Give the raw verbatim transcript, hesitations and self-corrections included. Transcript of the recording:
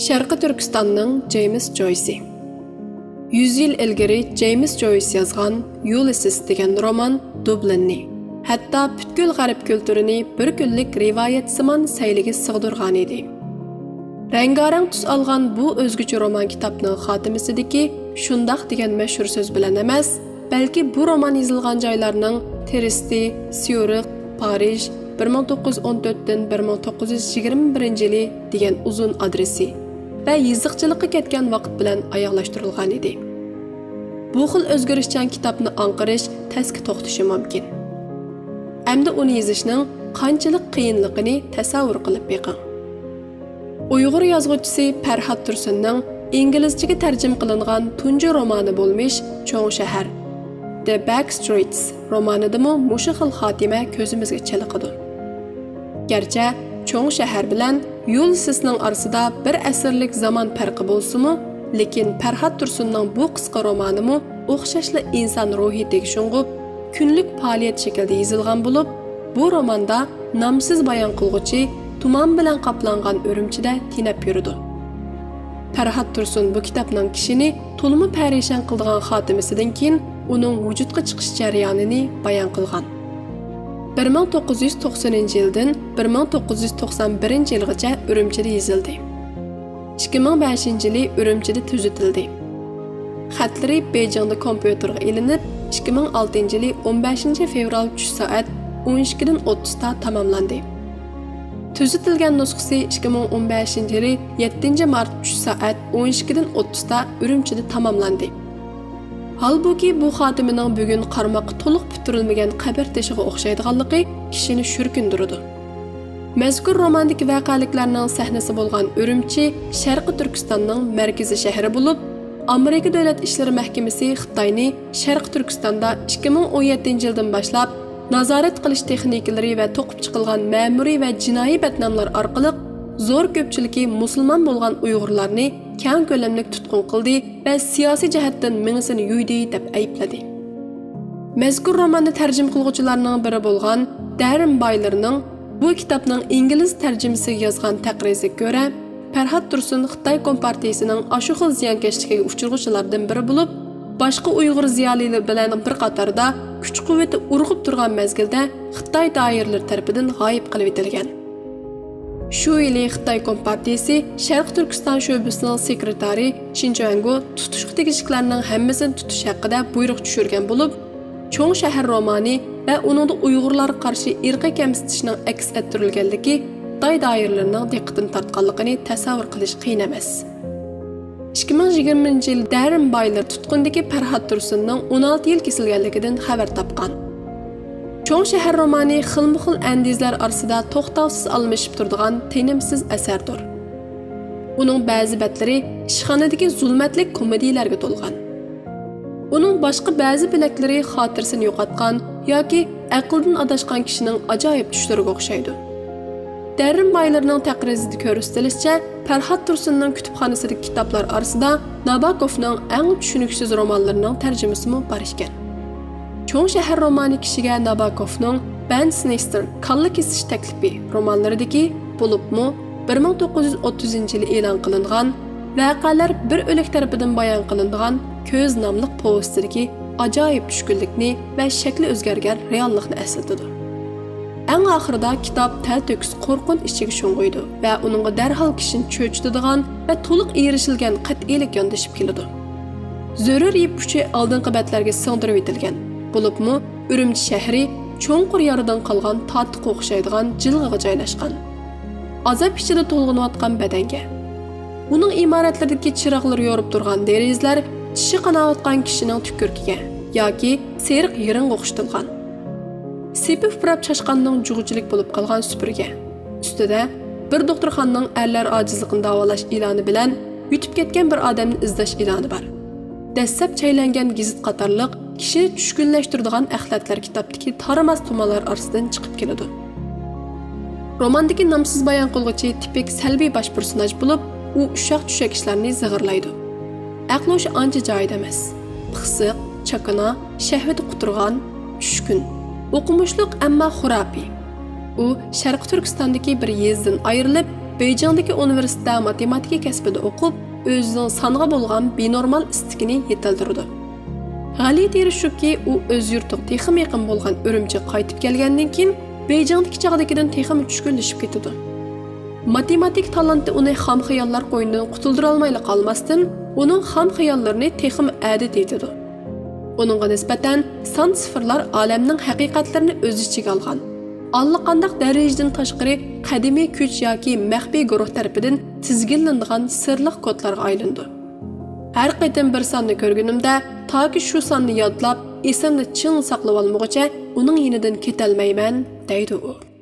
شەرقىي تۈركىستاننىڭ جېيمىس جويسى. يۈز يىل ئىلگىرى جېيمىس جويس يازغان يۇلىسىس دېگەن رومان دۇبلىننى، ھەتتا پۈتكۈل غەرب كۈلتۈرىنى بىر كۈنلۈك رىۋايەتسىمان سەيلىگە سىغدۇرغانىدى. رەڭگارەڭ تۈس ئالغان بۇ ئۆزگىچە رومان كىتابنىڭ خاتىمىسىدىكى «شۇنداق» دېگەن مەشھۇر سۆز بىلەن ئەمەس، بەلكى بۇ رومان يېزىلغان جايلارنىڭ تىرىستى، سيۇرىخ، پارىژ، بىر مىڭ توققۇز يۈز ئون تۆتتىن بىر مىڭ توققۇز يۈز يىگىرمە بىرىنچى يىلى دېگەن ئۇزۇن ئادرېسى ۋە يېزىقچىلىققا كەتكەن ۋاقىت بىلەن ئاياغلاشتۇرۇلغانىدى. بۇ خىل ئۆزگىرىشچان كىتابنى ئاڭقىرىش تەسكە توختىشى مۇمكىن. ئەمدى ئۇنى يېزىشنىڭ قانچىلىك قىيىنلىقىنى تەسەۋۋۇر قىلىپ بېقىڭ. ئۇيغۇر يازغۇچىسى پەرھات تۇرسۇننىڭ ئىنگلىزچىگە تەرجىمە قىلىنغان تۇنجى رومانى بولمىش چوڭ شەھەر، The Back Streets رومانىدىمۇ مۇشۇ خىل خاتىمە كۆزىمىزگە چېلىقىدۇ. گەرچە چوڭ شەھەر بىلەن يۇلىسىسنىڭ ئارىسىدا بىر ئەسىرلىك زامان پەرقى بولسىمۇ، لېكىن پەرھات تۇرسۇننىڭ بۇ قىسقا رومانىمۇ ئوخشاشلا ئىنسان روھىيىتىگە شۇڭغۇپ، كۈنلۈك پائالىيەت شەكلىدە يېزىلغان بولۇپ، بۇ روماندا نامسىز بايان قىلغۇچى تۇمان بىلەن قاپلانغان ئۈرۈمچىدە تېنەپ يۈرىدۇ. پەرھات تۇرسۇن بۇ كىتابنىڭ كىشىنى تولىمۇ پەرىشان قىلىدىغان خاتىمىسىدىن كېيىن ئۇنىڭ ۋۇجۇدقا چىقىش جەريانىنى بايان قىلغان. بىر مىڭ توققۇز يۈز توقسىنىنچى يىلدىن بىر مىڭ توققۇز يۈز توقسان بىرىنچى يىلغىچە ئۈرۈمچىدە يېزىلدى. ئىككى مىڭ بەشىنچى يىلى ئۈرۈمچىدە تۈزىتىلدى. خەتلىرى بېيجىڭدا كومپيۇتېرغا ئېلىنىپ، ئىككى مىڭ ئالتىنچى يىلى ئون بەشىنچى فېۋرال چۈش سائەت ئون ئىككىدىن ئوتتۇزدا تاماملاندى. تۈزىتىلگەن نۇسخىسى ئىككى مىڭ ئون بەشىنچى يىلى يەتتىنچى مارت چۈش سائەت ئون ئىككىدىن ئوتتۇزدا ئۈرۈمچىدە تاماملاندى. ھالبۇكى، بۇ خاتىمىنىڭ بۈگۈن قارىماققا تولۇق پۈتتۈرۈلمىگەن قەبرە تېشىغا ئوخشايدىغانلىقى كىشىنى شۈركۈندۈرىدۇ. مەزكۇر روماندىكى ۋەقەلىكلەرنىڭ سەھنىسى بولغان ئۈرۈمچى شەرقىي تۈركىستاننىڭ مەركىزىي شەھىرى بولۇپ، ئامېرىكا دۆلەت ئىشلىرى مەھكىمىسى خىتاينى شەرقىي تۈركىستاندا ئىككى مىڭ ئون يەتتىنچى يىلدىن باشلاپ نازارەت قىلىش تېخنىكىلىرى ۋە توقۇپ چىقىلغان مەمۇرىي ۋە جىنايى بەتنامىلار ئارقىلىق زور كۆپچىلىكى مۇسۇلمان بولغان ئۇيغۇرلارنى كەڭ كۆلەملىك تۇتقۇن قىلدى ۋە سىياسىي جەھەتتىن مېڭىسىنى يۇيدى، دەپ ئەيىبلىدى. مەزكۇر روماننى تەرجىمە قىلغۇچىلارنىڭ بىرى بولغان دەررېن بايلېرنىڭ بۇ كىتابنىڭ ئىنگلىز تەرجىمىسىگە يازغان تەقرىرىگە كۆرە، پەرھات تۇرسۇن خىتاي كومپارتىيىسىنىڭ ئاشۇ خىل زىيانكەشلىكىگە ئۇچرىغۇچىلاردىن بىرى بولۇپ، باشقا ئۇيغۇر زىيالىيلىرى بىلەن بىر قاتاردا كۈچ-قۇۋۋىتى ئۇرغۇپ تۇرغان مەزگىلدە خىتاي دائىرىلىرى تەرىپىدىن غايىب قىلىۋېتىلگەن. شۇ يىلى خىتاي كومپارتىيىسى شەرقىي تۈركىستان شۆبىسىنىڭ سېكرېتارى شىن چۈەنگو تۇتۇشقا تېگىشلىكلەرنىڭ ھەممىسىنى تۇتۇش ھەققىدە بۇيرۇق چۈشۈرگەن بولۇپ، چوڭ شەھەر رومانى ۋە ئۇنىڭدا ئۇيغۇرلارغا قارشى ئىرقىي كەمسىتىشنىڭ ئەكس ئەتتۈرۈلگەنلىكى خىتاي دائىرىلىرىنىڭ دىققىتىنى تارتقانلىقىنى تەسەۋۋۇر قىلىش قىيىن ئەمەس. ئىككى مىڭ يىگىرمىنچى يىل دەررېن بايلېر تۇتقۇندىكى پەرھات تۇرسۇننىڭ ئون ئالتە يىل كېسىلگەنلىكىدىن خەۋەر تاپقان. چوڭ شەھەر رومانى خىلمۇخىل ئەندىزىلەر ئارىسىدا توختاۋسىز ئالمىشىپ تۇرىدىغان تىنىمسىز ئەسەردۇر. ئۇنىڭ بەزى بەتلىرى ئىشخانىدىكى زۇلمەتلىك كومېدىيىلەرگە تولغان. ئۇنىڭ باشقا بەزى بۆلەكلىرى خاتىرىسىنى يوقاتقان ياكى ئەقلىدىن ئاداشقان كىشىنىڭ ئاجايىپ چۈشلىرىگە ئوخشايدۇ. دەررېن بايلېرنىڭ تەقرىرىدە كۆرسىتىلىشىچە، پەرھات تۇرسۇننىڭ كۇتۇپخانىسىدىكى كىتابلار ئارىسىدا ناباكوفنىڭ ئەڭ چۈشىنىكسىز رومانلىرىنىڭ تەرجىمىسىمۇ بار ئىكەن. چوڭ شەھەر رومانى كىشىگە ناباكوفنىڭ بەن سنېستېر كاللا كېسىش تەكلىپى رومانلىرىدىكى، بولۇپمۇ بىر مىڭ توققۇز يۈز ئوتتۇزىنچى يىلى ئېلان قىلىنغان ۋەقەلەر بىر ئۆلۈك تەرىپىدىن بايان قىلىنىدىغان كۆز ناملىق پوۋېستىدىكى ئاجايىپ چۈشكۈنلۈكنى ۋە شەكلى ئۆزگەرگەن رېئاللىقنى ئەسلىتىدۇ. ئەڭ ئاخىرىدا كىتاب تەلتۆكۈس قورقۇنچ ئىچىگە شۇڭغۇيدۇ ۋە ئۇنىڭغا دەرھال كىشىنى چۆچۈتىدىغان ۋە تولۇق ئېرىشىلگەن قەتئىيلىك ياندىشىپ كېلىدۇ. زۆرۈر يىپ ئۇچى ئالدىنقى بەتلەرگە سىڭدۈرۈۋېتىلگەن، بولۇپمۇ ئۈرۈمچى شەھىرى چوڭقۇر يارىدىن قالغان تاتىققا ئوخشايدىغان جىلغىغا جايلاشقان. ئازاب ئىچىدە تولغىنىۋاتقان بەدەنگە، ئۇنىڭ ئىمارەتلىرىدىكى چىراغلىرى يورۇپ تۇرغان دېرىزىلەر چىشى قاناۋاتقان كىشىنىڭ تۈكرۈكىگە ياكى سېرىق يىرىڭغا ئوخشىتىلغان. سېپىپ پۇراپ چاشقاننىڭ جۇغىچىلىك بولۇپ قالغان سۈپۈرگە ئۈستىدە بىر دوختۇرخانىنىڭ ئەرلەر ئاجىزلىقىنى داۋالاش ئېلانى بىلەن يۈتۈپ كەتكەن بىر ئادەمنى ئىزدەش ئېلانى بار. دەسسەپ چەيلەنگەن گېزىت قاتارلىق كىشىنى چۈشكۈنلەشتۈرىدىغان ئەخلەتلەر كىتابتىكى تارىماس تۇمانلار ئارىسىدىن چىقىپ كېلىدۇ. روماندىكى نامسىز بايان قىلغۇچى تىپىك سەلبىي باش پېرسوناژ بولۇپ، ئۇ ئۇششاق-چۈششەك ئىشلارنى زىغىرلايدۇ. ئەقلى-ھوشى ئانچە جايىدا ئەمەس. پىخسىق، چاكىنا، شەھۋىتى قۇترىغان، چۈشكۈن. ئوقۇمۇشلۇق، ئەمما خۇراپىي. ئۇ شەرقىي تۈركىستاندىكى بىر يېزىدىن ئايرىلىپ، بېيجىڭدىكى ئۇنىۋېرسىتېتتا ماتېماتىكا كەسپىدە ئوقۇپ، ئۆزىنىڭ سانغا بولغان بىنورمال ئىستىكىنى يېتىلدۈرىدۇ. غەلىتە يېرى شۇكى، ئۇ ئۆز يۇرتىغا تېخىمۇ يېقىن بولغان ئۈرۈمچىگە قايتىپ كەلگەندىن كېيىن، بېيجىڭدىكى چاغدىكىدىن تېخىمۇ چۈشكۈنلىشىپ كېتىدۇ. ماتېماتىكا تالانتى ئۇنى خام خىياللار قوينىدىن قۇتۇلدۇرالمايلا قالماستىن، ئۇنىڭ خام خىياللىرىنى تېخىمۇ ئەدىتىۋېتىدۇ. ئۇنىڭغا نىسبەتەن سان سىفىرلار ئالەمنىڭ ھەقىقەتلىرىنى ئۆز ئىچىگە ئالغان، ئاللىقانداق دەرىجىدىن تاشقىرى قەدىمىي كۈچ ياكى مەخپىي گۇرۇھ تەرىپىدىن تىزگىنلىنىدىغان سىرلىق كودلارغا ئايلىنىدۇ. ھەر قېتىم بىر ساننى كۆرگىنىمدە، تاكى شۇ ساننى يادلاپ، ئېسىمدە چىڭ ساقلىۋالمىغۇچە ئۇنىڭ يېنىدىن كېتەلمەيمەن، دەيدۇ ئۇ.